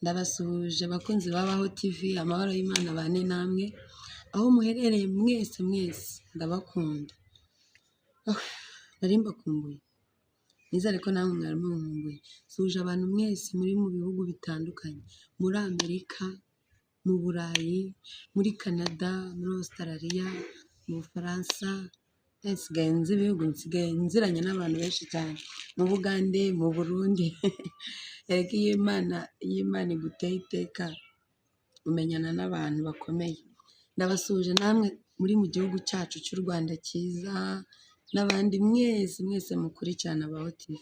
Ndabasuhuje abakunzi ba Baho TV, amahoro y'Imana abane namwe, aho muherereye mwese mwese ndabakunda. Oh, nari mbakumbuye, nizere ko namwe mwari munkumbuye. Nsuhuje abantu mwese muri mu bihugu bitandukanye, muri Amerika, mu Burayi, muri Canada, muri Australia, mu Bufaransa, nsigaye nzi ibihugu, nsigaye nziranye n'abantu benshi cyane, mu Bugande, mu Burundi, erega iyo Imana iguteye iteka umenyana n'abantu bakomeye. Ndabasuhuje namwe muri mu gihugu cyacu cy'u Rwanda cyiza, n'abandi mwese mwese mukurikirana Baho TV.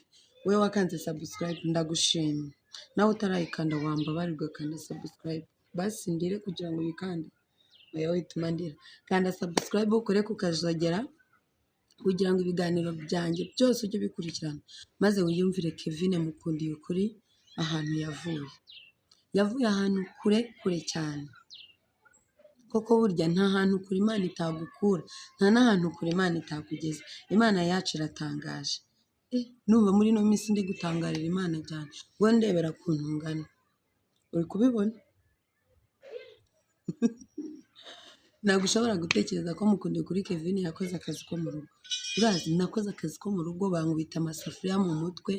Wowe wakanze subscribe ndagushimye, nawe utarayikanda wambabarira ugakanda subscribe, basi ndire kugira ngo uyikande, oya wituma ndira, kanda subscribe ukore ku kazogera kugira ngo ibiganiro byanjye byose ujye ubikurikirana, maze wiyumvire Kevine Mukundiye ukuri ahantu yavuye. Yavuye ahantu kure kure cyane. Koko burya nta hantu kure Imana itagukura, nta n'ahantu kure Imana itakugeza. Imana yacu iratangaje. Numva muri ino minsi ndi gutangarira Imana cyane, ngo ndebera ukuntu ngana. Uri kubibona? Ntabwo ushobora gutekereza ko Mukundiye kuri Kevine yakoze akazi ko mu rugo. Urazi nakoze akazi ko mu rugo, bankubita amasafuriya mu mutwe,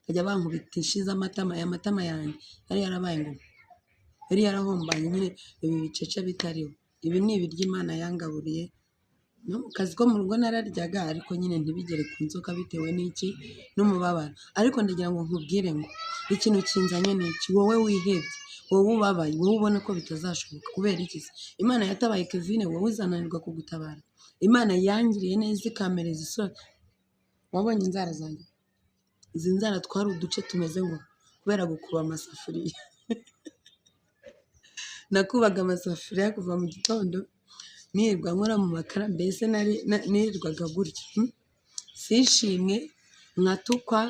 bakajya bankubita inshi z'amatama, aya matama yanjye yari yarabaye ngo yari yarahombanye nyine, ibi bicece bitariho. Ibi ni ibiryo Imana yangaburiye, no mu kazi ko mu rugo nararyaga ariko nyine ntibigere ku nzoka bitewe n'iki? N'umubabaro. Ariko ndagira ngo nkubwire ngo ikintu kinzanye ni iki? Wowe wihebye, wowe ubabaye, wowe ubona ko bitazashoboka, kubera iki se? Imana yatabaye Kevine, wowe izananirwa kugutabara? Imana yangiriye neza ikampereza isura. Wabonye inzara zanjye? Izi nzara twari uduce tumeze ngo kubera gukuba amasafuriya. Nakubaga amasafuriya kuva mu gitondo, nirirwa nkora mu makara, mbese nirirwaga gutya. Sinshimwe, nkatukwa,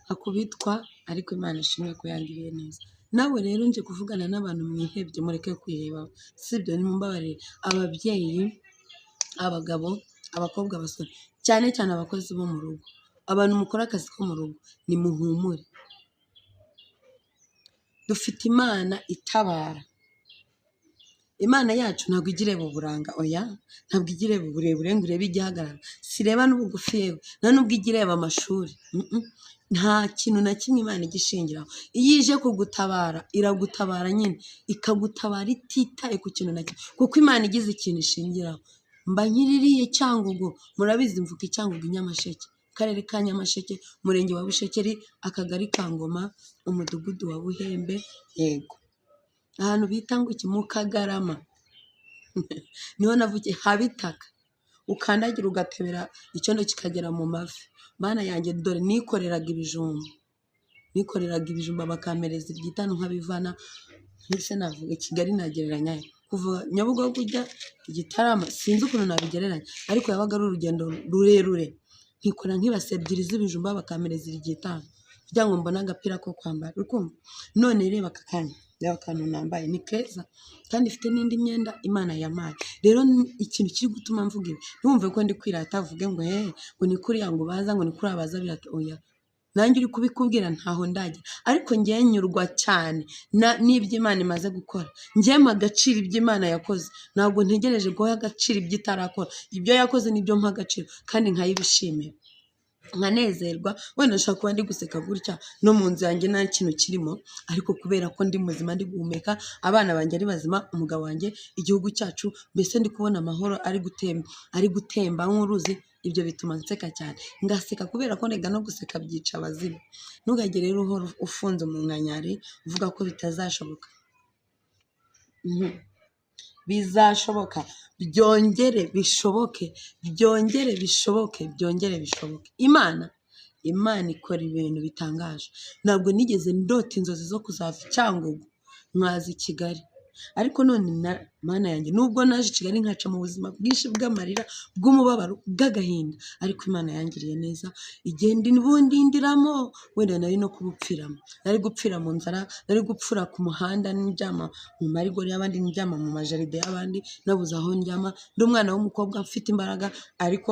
nkakubitwa, ariko Imana ishimwe ko yangiriye neza. Nawe rero nje kuvugana n'abantu mwihebye, mureke kwiheba, sibyo? Nimumbabarire, ababyeyi, abagabo, abakobwa, abasore, cyane cyane abakozi bo mu rugo, abantu mukora akazi ko mu rugo, nimuhumure. Dufite Imana itabara. Imana yacu ntabwo ijya ireba uburanga, oya, ntabwo ijya ireba uburebure ngo irebe igihagararo, sireba n'ubugufi yewe, nta nubwo ijya ireba amashuri, nta kintu na kimwe Imana ijya ishingiraho. Iyo ije kugutabara, iragutabara nyine, ikagutabara ititaye ku kintu na kimwe, kuko Imana igize ikintu ishingiraho. Mba nkiririye Cyangugu, murabizi mvuka i Cyangugu i Nyamasheke, akarere ka Nyamasheke, umurenge wa Bushekeri, akagari ka Ngoma, umudugudu wa Buhembe, yego. Ahantu bita ngo iki? Mu Kagarama. Niho navukiye, haba itaka, ukandagira ugatebera icyondo kikagera mu mavi. Mana yanjye, dore nikoreraga ibijumba, nikoreraga ibijumba bakampereza iry'itanu nkabivana, mbese navuga Kigali nagereranya he? Kuva Nyabugogo ujya Gitarama, sinzi ukuntu nabigereranya, ariko yabaga ari urugendo rurerure. Nkikora nk'ibase ebyiri z'ibijumba bakampereza iry'itanu kugira ngo mbone agapira ko kwambara, uri kumva? None reba aka kanya, reba akantu nambaye, ni keza kandi ifite n'indi myenda Imana yampaye. Rero ikintu kiri gutuma mvuga ibi, ntiwumve ko ndi kwirata, uvuge ngo he, ngo ni kuriya ngo baza, ngo ni kuriya baza birata, oya. Nanjye uri kubikubwira ntaho ndagera, ariko njyewe nyurwa cyane n'ibyo Imana imaze gukora. Njyewe mpa agaciro ibyo Imana yakoze, ntabwo ntegereje guha agaciro ibyo itarakora. Ibyo yakoze nibyo mpa agaciro kandi nkayibishimira, nkanezerwa. Wenda nshobora kuba ndi guseka gutya no mu nzu yanjye nta kintu kirimo, ariko kubera ko ndi muzima, ndi guhumeka, abana banjye ari bazima, umugabo wanjye, igihugu cyacu, mbese ndi kubona amahoro ari gutemba, ari gutemba nk'uruzi, ibyo bituma nseka cyane. Ngaseka kubera ko rega no guseka byica abazimu. Ntugage rero uhora ufunze umunkanyari uvuga ko bitazashoboka. Bizashoboka, byongere bishoboke, byongere bishoboke, byongere bishoboke. Imana ikora ibintu bitangaje. Ntabwo nigeze ndota inzozi zo kuzava i Cyangugu nkaza i Kigali, ariko none Mana yanjye, nubwo naje i Kigali nkaca mu buzima bwinshi bw'amarira, bw'umubabaro, bw'agahinda, ariko Imana yangiriye neza, igenda ibundindiramo. Wenda nari no kubupfiramo, nari gupfira mu nzara, nari gupfura ku muhanda, ndyama mu marigori y'abandi, ndyama mu majaride y'abandi, nabuze aho ndyama, ndi umwana w'umukobwa mfite imbaraga ariko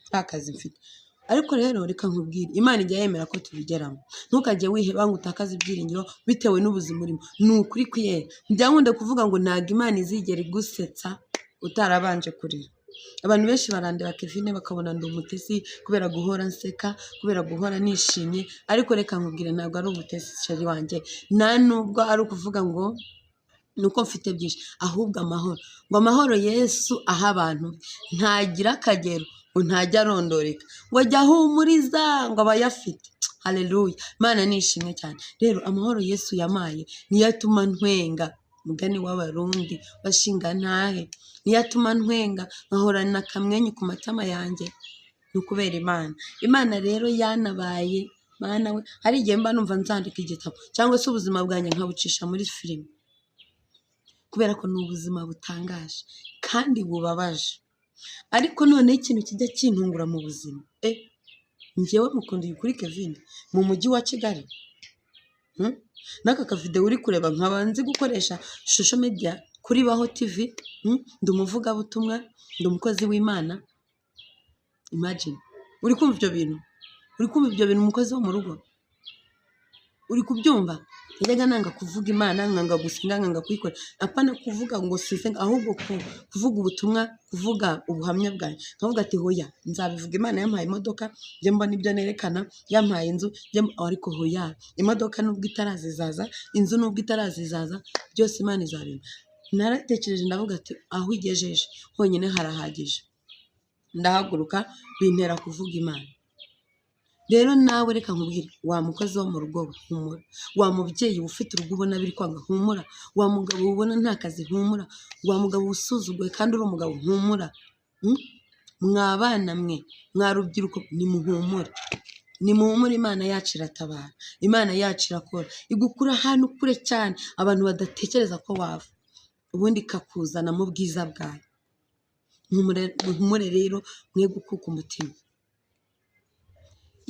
nta kazi mfite. Ariko rero reka nkubwire, Imana ijya yemera ko tubigeramo. Ntukajye wiheba ngo utakaze ibyiringiro bitewe n'ubuzima urimo. Ni ukuri kwiyera. Njya nkunda kuvuga ngo ntabwo Imana izigera igusetsa utarabanje kurira. Abantu benshi barandeba Kevine bakabona ndi umutesi kubera guhora nseka, kubera guhora nishimye, ariko reka nkubwire ntabwo ari ubutesi chéri wanjye, nta nubwo ari ukuvuga ngo ni uko mfite byinshi, ahubwo amahoro. Ngo amahoro Yesu aha abantu ntagira akagero, ngo ntajya arondoreka, ngo ajya ahumuriza ngo aba ayafite. Haleluya, Imana nishimwe cyane. Rero amahoro Yesu yamaye niyo atuma ntwenga, mugani w'Abarundi bashinga ntahe, niyo atuma ntwenga nkahorana akamwenyu ku matama yanjye, ni ukubera Imana. Imana rero yanabaye Mana we, hari igihe mba numva nzandika igitabo cyangwa se ubuzima bwanjye nkabucisha muri filime, kubera ko ni ubuzima butangaje kandi bubabaje. Ariko noneho ikintu kijya kintungura mu buzima, njyewe mukundiye kuri Kevin mu mujyi wa Kigali, n'aka kavidewo uri kureba nkaba nzi gukoresha social media kuri Baho TV, ndi umuvugabutumwa, ndi umukozi w'Imana. Imagine, uri kumva ibyo bintu, uri kumva ibyo bintu, umukozi wo mu rugo, uri kubyumva? Najyaga nanga kuvuga Imana, nkanga gusenga, nkanga kuyikora, apana kuvuga ngo sisenga, ahubwo kuvuga ubutumwa, kuvuga ubuhamya bwanjye, nkavuga ati hoya nzabivuga. Imana yampaye imodoka, njye mbona ibyo nerekana, yampaye inzu, ariko hoya imodoka nubwo itarazizaza, inzu nubwo itarazizaza, byose Imana izabimpa. Naratekereje ndavuga ati aho igejeje honyine harahagije, ndahaguruka bintera kuvuga Imana. Rero nawe reka nkubwire, wa mukozi wo mu rugo we humura, wa mubyeyi ufite urugo ubona biri kwanga humura, wa mugabo ubona nta kazi humura, wa mugabo usuzuguye kandi uri umugabo humura, mwa bana mwe, mwa rubyiruko nimuhumure, nimuhumure, Imana yacu iratabara, Imana yacu irakora, igukura ahantu kure cyane abantu badatekereza ko wava, ubundi ikakuzana mu bwiza bwayo. Muhumure rero mwe gukuka umutima.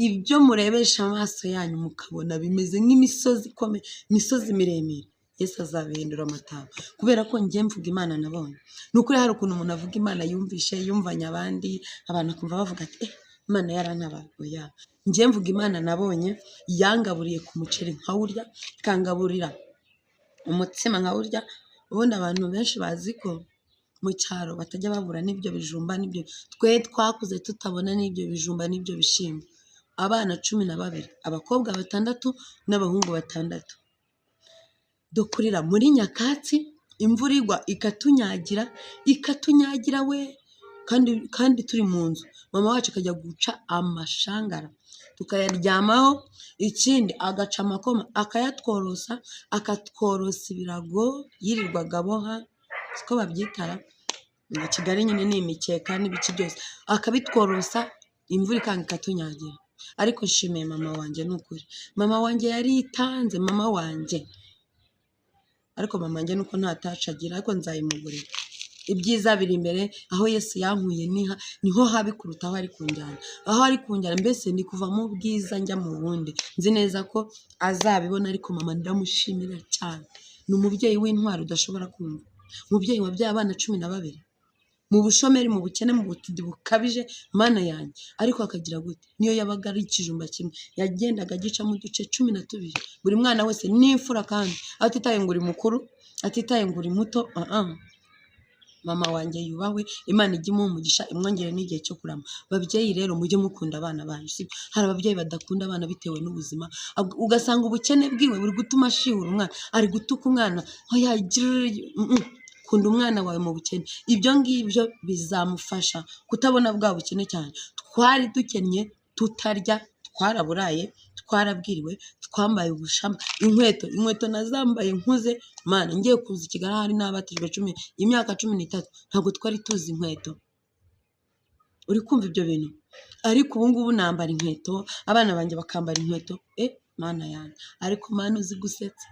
Ibyo murebesha amaso yanyu mukabona bimeze nk'imisozi ikomeye, imisozi miremire, Yesu azabihindura amataba. Kubera ko njye mvuga Imana nabonye. Ni ukuri hari ukuntu umuntu avuga Imana yumvishe, yumvanye abandi, abantu bakumva bavuga ati Imana yarantabaye. Oya, njye mvuga Imana nabonye, yangaburiye ku muceri nkawurya, ikangaburira umutsima nkawurya. Ubundi abantu benshi bazi ko mu cyaro batajya babura n'ibyo bijumba n'ibyo, twe twakuze tutabona n'ibyo bijumba n'ibyo bishyimbo. Abana 12, abakobwa 6 n'abahungu 6, dukurira muri nyakatsi, imvura igwa ikatunyagira, ikatunyagira we, kandi turi mu nzu. Mama wacu akajya guca amashangara tukayaryamaho, ikindi agaca amakoma akayatworosa, akatworosa ibirago yirirwaga aboha, siko babyitara mu Kigali nyine ni imikeka n'ibiki byose, akabitworosa, imvura ikanga ikatunyagira. Ariko nshimiye mama wanjye, ni ukuri mama wanjye yaritanze, mama wanjye. Ariko mama wanjye nuko nta taci agira, ariko nzayimugurira. Ibyiza biri imbere, aho Yesu yankuye niho habi kuruta aho ari kunjyana, aho ari kunjyana mbese ni kuva mu bwiza njya mu bundi. Nzi neza ko azabibona, ariko mama ndamushimira cyane, ni umubyeyi w'intwari udashobora kumva, umubyeyi wabyaye abana 12 mu bushomeri, mu bukene, mu butindi bukabije, Mana yanjye. Ariko akagira gute, niyo yabaga ari ikijumba kimwe yagendaga agicamo uduce 12, buri mwana wese n'imfura, kandi atitaye ngo uri mukuru, atitaye ngo uri muto. Mama wanjye yubahwe, Imana ijye imuha umugisha, imwongere n'igihe cyo kurama. Babyeyi rero mujye mukunda abana banyu, sibyo? Hari ababyeyi badakunda abana bitewe n'ubuzima, ugasanga ubukene bwiwe buri gutuma ashihura umwana, ari gutuka umwana, oya, kunda umwana wawe mu bukene. Ibyo ngibyo bizamufasha kutabona bwa bukene cyane. Twari dukennye, tutarya, twaraburaye, twarabwiriwe, twambaye ubushama, inkweto nazambaye nkuze, Mana, ngiye kuza i Kigali ahari nabatijwe imyaka 13, ntabwo twari tuzi inkweto. Uri kumva ibyo bintu? Ariko ubu ngubu nambara inkweto, abana banjye bakambara inkweto, Mana yanjye. Ariko Mana uzi gusetsa,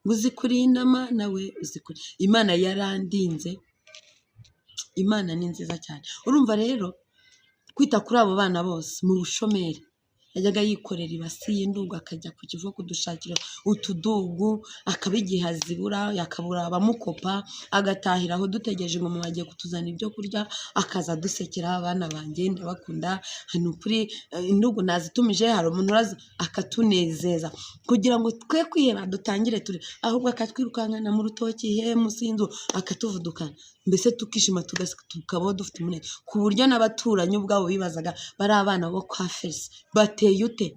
ngo uzi kurinda, Mana we, uzi kurinda. Imana yarandinze, Imana ni nziza cyane. Urumva rero kwita kuri abo bana bose mu bushomeri, Yajyaga yikorera ibasi y'indugu akajya ku kivu kudushakira utudugu, akaba igihe azibura, akabura abamukopa, agatahira aho dutegereje ngo mama agiye kutuzanira ibyo kurya, akaza adusekera, abana banjye ndabakunda, ni ukuri indugu nazitumije, hari umuntu urazi, akatunezeza kugira ngo twe kwiheba dutangire turi, ahubwo akatwirukankana mu rutoki he munsi y'inzu akatuvudukana, mbese tukishima tugaseka tukabaho dufite umunezero, ku buryo n'abaturanyi ubwabo bibazaga bari abana bo kwa Felisi bateye ute?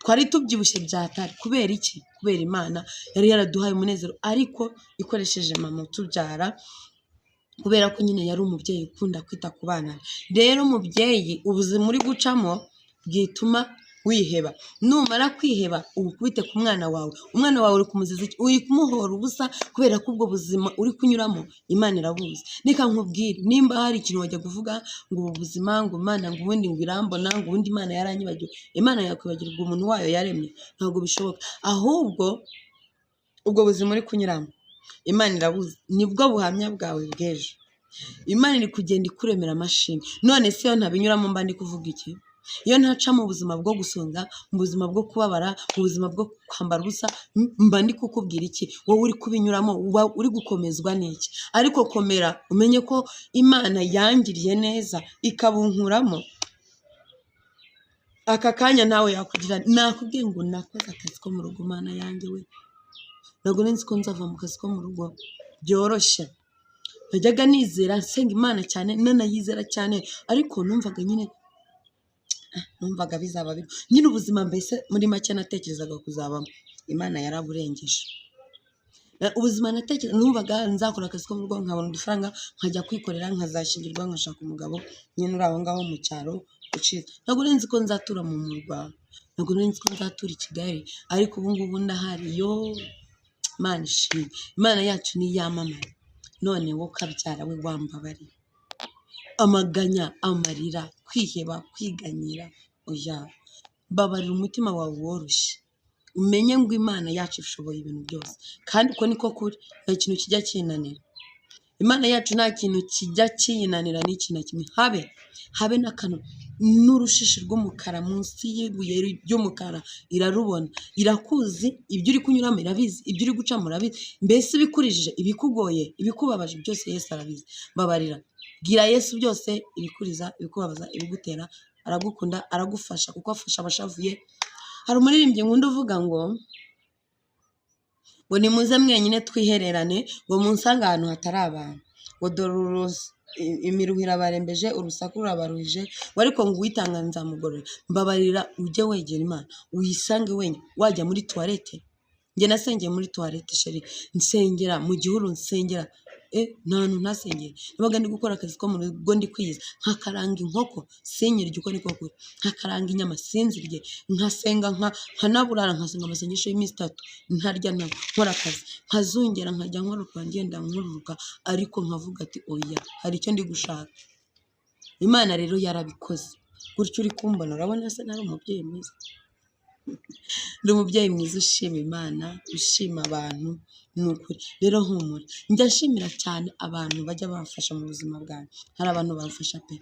Twari tubyibushye byatari kubera iki? Kubera Imana yari yaraduhaye umunezero ariko ikoresheje mama utubyara, kubera ko nyine yari umubyeyi ukunda kwita ku bana be. Rero mubyeyi, ubuzima uri gucamo bwituma wiheba, numara kwiheba ubukubite ku mwana wawe. Umwana wawe uri kumuziza iki? Uri kumuhora ubusa kubera ko ubwo buzima uri kunyuramo Imana irabuzi. Reka nkubwire, nimba hari ikintu wajya kuvuga ngo ubu buzima, ngo Imana, ngo ubundi ngo irambona, ngo ubundi Imana yaranyibagiwe, Imana yakwibagirwa umuntu wayo yaremye? Ntabwo bishoboka. Ahubwo ubwo buzima uri kunyuramo Imana irabuzi, nibwo buhamya bwawe bw'ejo. Imana iri kugenda ikuremera amashimwe. None se iyo ntabinyuramo mba ndi kuvuga iki? Iyo ntaca mu buzima bwo gusonza, mu buzima bwo kubabara, mu buzima bwo kwambara ubusa, mba ndi kukubwira iki? Wowe uri kubinyuramo uba uri gukomezwa n'iki? Ariko komera umenye ko Imana yangiriye neza ikabunkuramo. Aka kanya nawe yakugira, nakubwiye ngo nakoze akazi ko mu rugo, Mana yanjye we, ntabwo nari nzi ko nzava mu kazi ko mu rugo byoroshye. Najyaga nizera nsenga Imana cyane, nanayizera cyane, ariko numvaga nyine numvaga bizaba bibi nyine ubuzima, mbese muri make natekerezaga kuzabamo Imana yaraburengeje. Ubuzima natekereza numvaga nzakora akazi ko mu rugo nkabona udufaranga nkajya kwikorera, nkazashyingirwa, nkashaka umugabo nyine uri aho ngaho mu cyaro ucitse. Ntabwo nari nzi ko nzatura mu murwa, ntabwo nari nzi ko nzatura i Kigali, ariko ubu ngubu ndahari. Yo Imana ishimwe, Imana yacu niyamamare. None wowe ukabyara we wambabariye, amaganya, amarira, kwiheba, kwiganyira, oya, babarira umutima wawe woroshye, umenye ngo Imana yacu ishoboye ibintu byose, kandi uko niko kuri, nta kintu kijya kinanira Imana yacu, nta kintu kijya kiyinanira n'iki na kimwe, habe n'akantu n'urushishi rw'umukara munsi y'ibuye ry'umukara irarubona, irakuzi, ibyo uri kunyuramo irabizi, ibyo uri gucamo irabizi, mbese ibikurijije, ibikugoye, ibikubabaje byose Yesu arabizi. Babarira, bwira Yesu byose, ibikuriza, ibikubabaza, ibigutera, aragukunda, aragufasha kuko afasha abashavuye. Hari umuririmbyi nkunda uvuga ngo nimuze mwenyine twihererane, ngo munsange ahantu hatari abantu, ngo dore imiruho irabarembeje, urusaku rurabaruhije, ngo ariko ngo uwitanga nzamugororera. Mbabarira ujye wegera Imana, uyisange wenyine, wajya muri tuwarete. Njye nasengeye muri tuwarete chérie, nsengera mu gihuru, nsengera nta hantu ntasengeye. Nabaga ndi gukora akazi ko mu rugo ndi kwiyiza, nkakaranga inkoko sinyirye, uko niko kuri, nkakaranga inyama sinzirye, nkasenga nkanaburara, nkasenga amasengesho y'iminsi itatu ntarya nkora akazi, nkazungera, nkajya nkoruka ngenda nkururuka, ariko nkavuga ati oya, hari icyo ndi gushaka. Imana rero yarabikoze gutyo uri kumbona, urabona se nari umubyeyi mwiza? Ndi umubyeyi mwiza ushima Imana, ushima abantu, ni ukuri. Rero humura, njya nshimira cyane abantu bajya bamfasha mu buzima bwanjye, hari abantu bamfasha pe,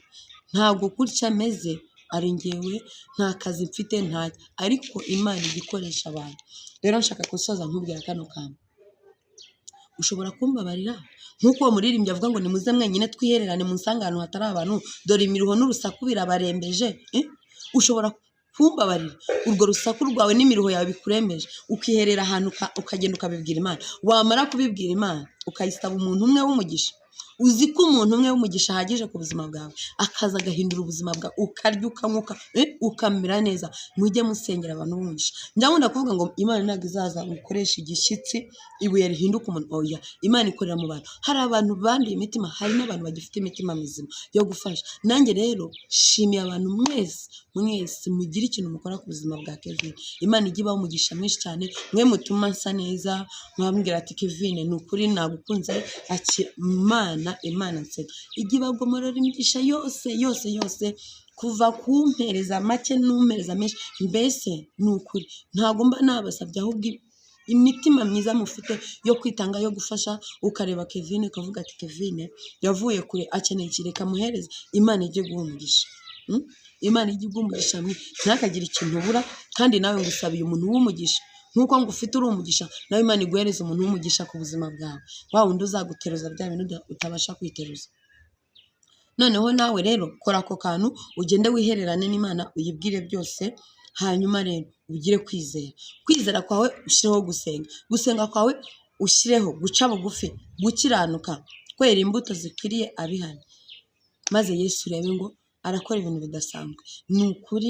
ntabwo gutya meze ari njyewe, nta kazi mfite nta, ariko Imana ijya ikoresha abantu. Rero nshaka gusoza nkubwira kano kantu, ushobora kumbabarira nk'uko uwo muririmbyi avuga ngo nimuze mwenyine twihererane munsange ahantu hatari abantu, dore imiruho n'urusaku birabarembeje. Ushobora kumbabarira urwo rusaku rwawe n'imiruho yawe bikurembeje, ukiherera ahantu ukagenda ukabibwira Imana, wamara kubibwira Imana ukayisaba umuntu umwe w'umugisha. Uzi ko umuntu umwe w'umugisha ahagije ku buzima bwawe, akaza agahindura ubuzima bwawe, ukarya ukanywa ukamera neza. Mujye musengera abantu b'umugisha. Njya nkunda kuvuga ngo Imana ntabwo izaza ngo ikoreshe igishyitsi ibuye rihinduka umuntu, oya, Imana ikorera mu bantu. Hari abantu banduye imitima, hari n'abantu bagifite imitima mizima yo gufasha. Nanjye rero nshimiye abantu mwese mwese mugire ikintu mukora ku buzima bwa Kevin. Imana ijye ibaha umugisha mwinshi cyane, mwe mutuma nsa neza, mwambwira ati Kevin ni ukuri nagukunze, akira Imana, Imana nsenga ijye ibagomorora imigisha yose yose yose, kuva kumpereza make n'umpereza menshi, mbese ni ukuri ntabwo mba nabasabye, ahubwo imitima myiza mufite yo kwitanga, yo gufasha, ukareba Kevin ukavuga ati Kevin yavuye kure, akeneye iki, reka muhereze, Imana ijye guha umugisha. Imana ijye iguha umugisha mwinshi, ntihakagire ikintu ubura. Kandi nawe ngusabiye umuntu w'umugisha, nk'uko ngufite uri umugisha, nawe Imana iguhereze umuntu w'umugisha ku buzima bwawe, wa wundi uzaguteruza bya bintu utabasha kwiteruza. Noneho nawe rero kora ako kantu, ugende wihererane n'Imana, uyibwire byose. Hanyuma rero ugire kwizera, kwizera kwawe ushyireho gusenga, gusenga kwawe ushyireho guca bugufi, gukiranuka, kwera imbuto zikwiriye abihana, maze Yesu urebe ngo arakora ibintu bidasanzwe. Ni ukuri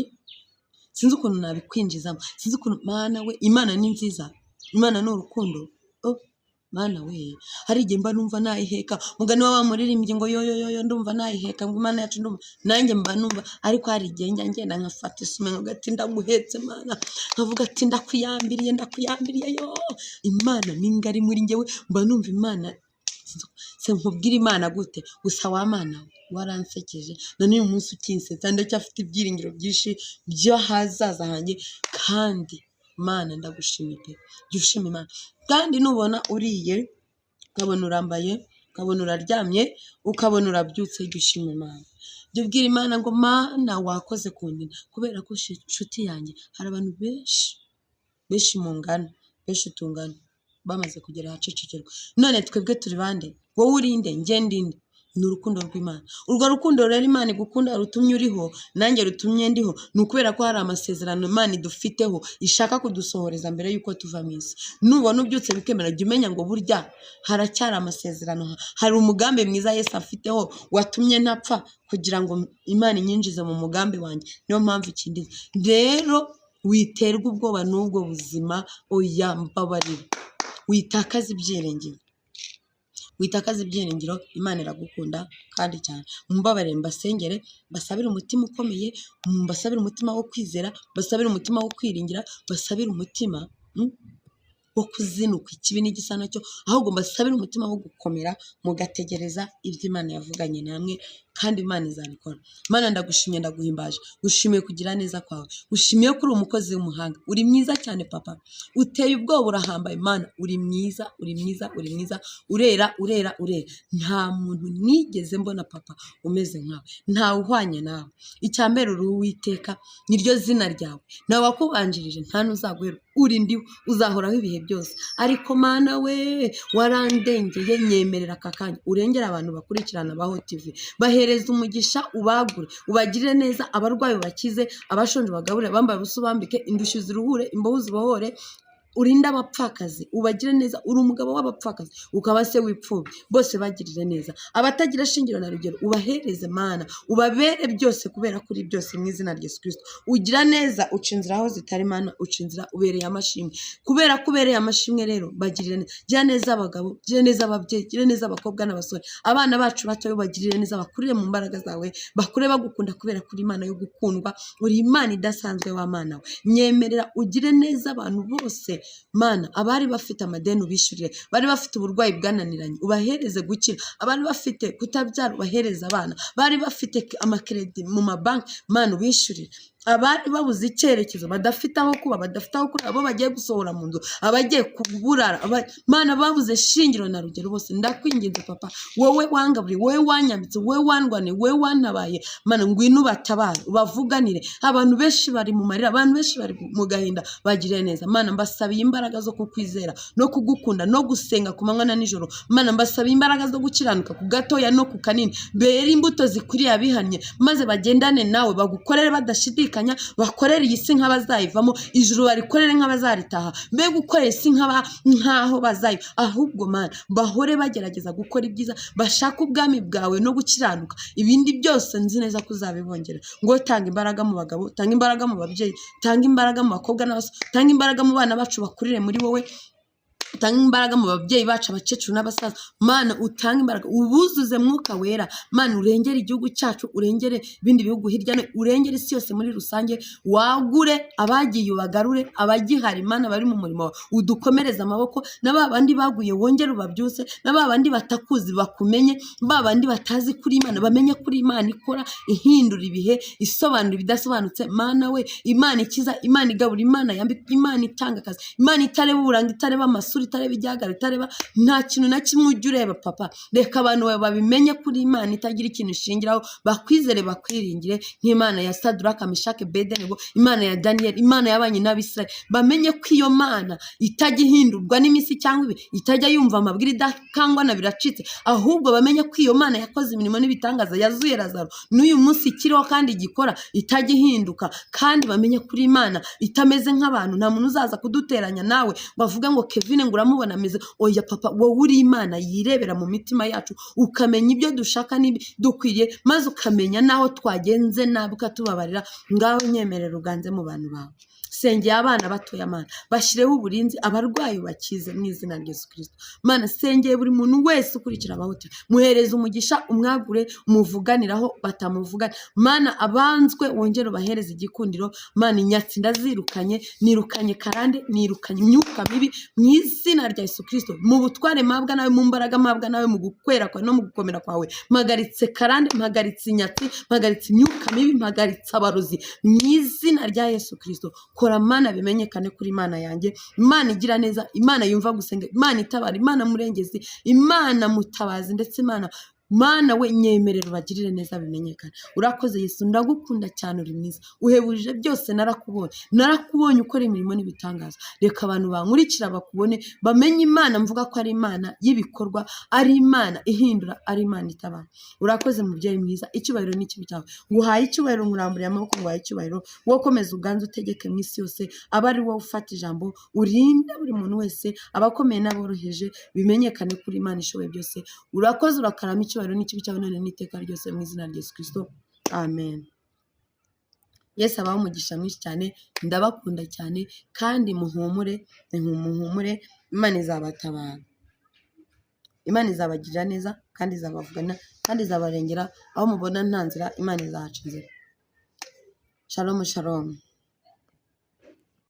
sinzi ukuntu nabikwinjizamo, sinzi ukuntu. Mana we, Imana ni nziza, Imana ni urukundo. Oh, Mana we, hari igihe mba numva nayiheka, mugani wa wa muririmbyi ngo yo yo yo yo, ndumva nayiheka, ngo Imana yacu, ndumva nanjye mba numva. Ariko hari igihe njya ngenda nkafata isume, nkavuga ati ndaguhetse Mana, nkavuga ati ndakwiyambiriye, ndakwiyambiriye. Yo, Imana ni ngari muri njyewe, mba numva Imana. Se nkubwire Imana gute? Gusa wa Mana we, waransekeje na n'uyu munsi ukinsetsa, ndacyafite ibyiringiro byinshi by'ahazaza hanjye. Kandi Mana ndagushimiye pe. Jya ushima Imana. Kandi nubona uriye, ukabona urambaye, ukabona uraryamye, ukabona urabyutse, jya ushima Imana. Jya ubwira Imana ngo Mana wakoze kundinda, kubera ko nshuti yanjye, hari abantu benshi benshi mungana, benshi tungana, bamaze kugera ahacecekerwa. None twebwe turi bande? Wowe urinde? Njye ndinde? Ni urukundo rw'Imana. Urwo rukundo rero Imana igukunda rutumye uriho, nanjye rutumye ndiho, ni ukubera ko hari amasezerano Imana idufiteho ishaka kudusohoreza mbere y'uko tuva mu isi. Nubona ubyutse bikemera, jya umenya ngo burya haracyari amasezerano, hari umugambi mwiza Yesu afiteho watumye ntapfa, kugira ngo Imana inyinjize mu mugambi wanjye. Niyo mpamvu ikindi rero, witerwa ubwoba n'ubwo buzima. Oya, mbabarira, witakaza ibyiringiro, witakaza ibyiringiro. Imana iragukunda kandi cyane. Mumbabarire mbasengere, mbasabire umutima ukomeye, mbasabire umutima wo kwizera, mbasabire umutima wo kwiringira, mbasabire umutima wo kuzinukwa ikibi n'igisa nacyo, ahubwo mbasabire umutima wo gukomera mugategereza ibyo Imana yavuganye namwe, kandi Imana izabikora. Imana ndagushimye, ndaguhimbaje, gushimiye kugira neza kwawe, gushimiye ko uri umukozi w'umuhanga, uri mwiza cyane papa, uteye ubwoba, urahambaye Imana, uri mwiza, uri mwiza, uri mwiza, urera, urera, urera. Nta muntu nigeze mbona papa umeze nkawe, ntawe uhwanye nawe. Icya mbere uri Uwiteka, niryo zina ryawe, ntawe wakubanjirije, nta n'uzaguhera, uri ndiho, uzahoraho ibihe byose. Ariko Mana we, warandengeye, nyemerera aka kanya urengere abantu bakurikirana Baho TV, bahereza umugisha, ubagure, ubagirire neza, abarwayi ubakize, abashonje ubagaburire, abambaye ubusa ubambike, indushyi ziruhure, imbohe uzibohore, urinde abapfakazi, ubagire neza. Uri umugabo w'abapfakazi, ukaba se w'ipfubyi, bose bagirire neza. Abatagira shingiro na rugero ubahereze Mana, ubabere byose, kubera kuri byose mu izina rya Yesu Kristo. Ugira neza, uca inzira aho zitari Mana, uca inzira, ubereye amashimwe. Kubera ko ubereye amashimwe rero, bagirire neza. Gira neza abagabo, gira neza ababyeyi, gira neza abakobwa n'abasore, abana bacu batoya ubagirire neza, bakurire mu mbaraga zawe, bakure bagukunda, kubera kuri Imana yo gukundwa, uri Imana idasanzwe wa Mana we. Nyemerera ugire neza abantu bose Mana, abari bafite amadeni ubishyurire, bari bafite uburwayi bwananiranye ubahereze gukira, abari bafite kutabyara ubahereze abana, bari bafite amakredi mu mabanki Mana ubishyurire, abari babuze icyerekezo, badafite aho kuba, badafite aho kurara, abo bagiye gusohora mu nzu, abagiye kuburara, Mana babuze shingiro na rugero bose, ndakwinginze papa, wowe wangaburiye, wowe wanyambitse, wowe wandwaniye, wowe wantabaye, Mana ngwino ubatabare, ubavuganire. Abantu benshi bari mu marira, abantu benshi bari mu gahinda, bagirire neza Mana. Mbasabiye imbaraga zo kukwizera no kugukunda no gusenga ku manywa na nijoro. Mana mbasabiye imbaraga zo gukiranuka ku gatoya no ku kanini, bere imbuto zikwiriye abihannye, maze bagendane nawe, bagukorere badashidikanya, bakorere iyi si nk'abazayivamo, ijuru barikorere nk'abazaritaha, be gukorera isi nk'aho bazayo, ahubwo Mana bahore bagerageza gukora ibyiza, bashake ubwami bwawe no gukiranuka, ibindi byose nzi neza ko uzabibongera. Ngo tanga imbaraga mu bagabo, tanga imbaraga mu babyeyi, tanga imbaraga mu bakobwa n'abasore, tanga imbaraga mu bana bacu bakurire muri wowe, utange imbaraga mu babyeyi bacu, abakecuru n'abasaza. Mana utange imbaraga, ubuzuze Mwuka Wera. Mana urengere igihugu cyacu, urengere ibindi bihugu hirya no hino, urengere isi yose muri rusange, wagure abagiye ubagarure, abagihari Mana bari mu murimo wawe udukomereze amaboko, na ba bandi baguye wongere ubabyutse, na ba bandi batakuzi bakumenye, ba bandi batazi kuri Imana bamenye kuri Imana ikora, ihindura ibihe, isobanura ibidasobanutse. Mana we, Imana ikiza, Imana igabura, Imana yambika, Imana itanga akazi, Imana itareba uburanga, itareba amasura. amasura, itareba igihagararo, itareba nta kintu na kimwe ujya ureba papa. Reka abantu bawe babimenye kuri Imana itagira ikintu ishingiraho, bakwizere, bakwiringire nk'Imana ya Saduraka, Meshake, Bedenego, Imana ya Daniyeli, Imana y'abanye n'Abisirayeli. Bamenye ko iyo Mana itajya ihindurwa n'iminsi cyangwa ibi, itajya yumva amabwire, idakangwa na biracitse. Ahubwo bamenye ko iyo Mana yakoze imirimo n'ibitangaza, yazuye Lazaro, n'uyu munsi ikiriho kandi igikora, itajya ihinduka. Kandi bamenye kuri Imana itameze nk'abantu. Nta muntu uzaza kuduteranya nawe ngo avuge ngo Kevin ngo uramubona ameze. Oya papa, wowe uri Imana yirebera mu mitima yacu, ukamenya ibyo dushaka n'ibidukwiriye, maze ukamenya n'aho twagenze nabi ukatubabarira. Ngaho nyemerera uganze mu bantu bawe. Sengeye abana batoya Mana, bashyireho uburinzi, abarwayi bakize mu izina rya Yesu Kirisito. Mana, sengeye buri muntu wese ukurikira Abahutu, muhereze umugisha, umwagure, umuvuganiraho batamuvugana. Mana, abanzwe wongere ubahereze igikundiro. Mana, inyatsi ndazirukanye, nirukanye karande, nirukanye imyuka mibi mu izina rya Yesu Kirisito. Mu butware mpabwa nawe, mu mbaraga mpabwa nawe, mu gukwera kwawe no mu gukomera kwawe, mpagaritse karande, mpagaritse inyatsi, mpagaritse imyuka mibi, mpagaritse abarozi mu izina rya Yesu Kirisito. Kora Mana, bimenyekane kuri Imana yanjye, Imana igira neza, Imana yumva gusenga, Imana itabara, Imana murengezi, Imana mutabazi, ndetse Imana, Mana we, nyemerera ubagirire neza bimenyekane. Urakoze Yesu, ndagukunda cyane, uri mwiza, uhebuje byose. Narakubonye, narakubonye ukora imirimo n'ibitangaza. Reka abantu bankurikira bakubone, bamenye Imana mvuga ko ari Imana y'ibikorwa, ari Imana ihindura, ari Imana itabara. Urakoze mubyeyi mwiza, icyubahiro n'ikibi cyawe. Nguhaye icyubahiro, nkuramburiye amaboko, nguhaye icyubahiro. Wowe komeza uganze, utegeke mu isi yose, abe ari wowe ufata ijambo, urinde buri muntu wese, abakomeye n'aboroheje, bimenyekane kuri Imana ishoboye byose. Urakoze, urakarama. Icyubahiro n'ikibi cyawe none n'iteka ryose, mu izina rya Yesu Kirisito, amen. Yesu abahe umugisha mwinshi cyane, ndabakunda cyane kandi muhumure, muhumure, Imana izabatabara. Imana izabagirira neza kandi izabavugana kandi izabarengera aho mubona nta nzira, Imana izahaca inzira. Shalom, shalom.